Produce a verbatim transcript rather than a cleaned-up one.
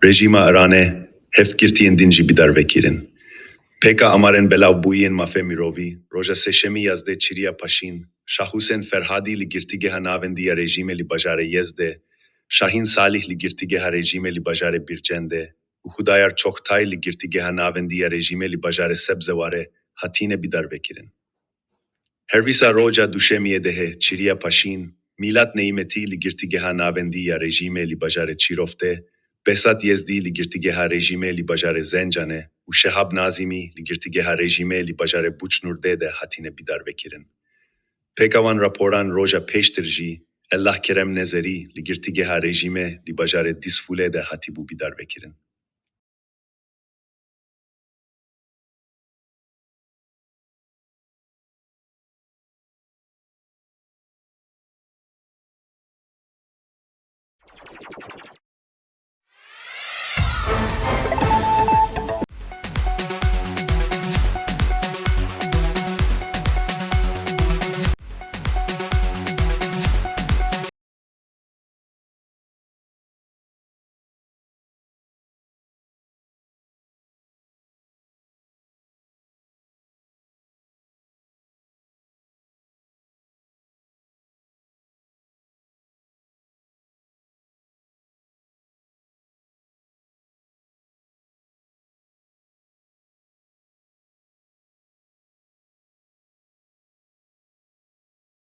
Rejîma Îranê heft girtiyên din jî bidarve kirin. Pêka Amarên Belavbûyî yên Mafê Mirovî roja Sêşemî yazdeh Çiriya Paşîn, Şahusên Ferhadî li girtîgeha navendî ya rejîmê li bajarê Yezdê, Şahîn Salîh li girtîgeha rejîmê li bajarê Bîrcendê û Xudayar Çoktay li girtîgeha navendî ya rejîmê li bajarê Sebzewarê hatine bidarvekirin. Hervîsa roja Duşemiyê dehê Çiriya Paşîn, Mîlat Neymetî li girtîgeha navendî ya rejîmê li bajarê Çîroftê, Behzat Yezdî li girtîgeha rejîmê li bajarê Zencanê û Şehab Nazîmî li girtîgeha rejîmê li bajarê Buçnûrdê de hatine bidarvekirin. Pêka wan raporan roja pêştir jî Ellahkerem Nezerî li girtîgeha rejîmê li bajarê Dîsfûlê de hatibû bidarvekirin.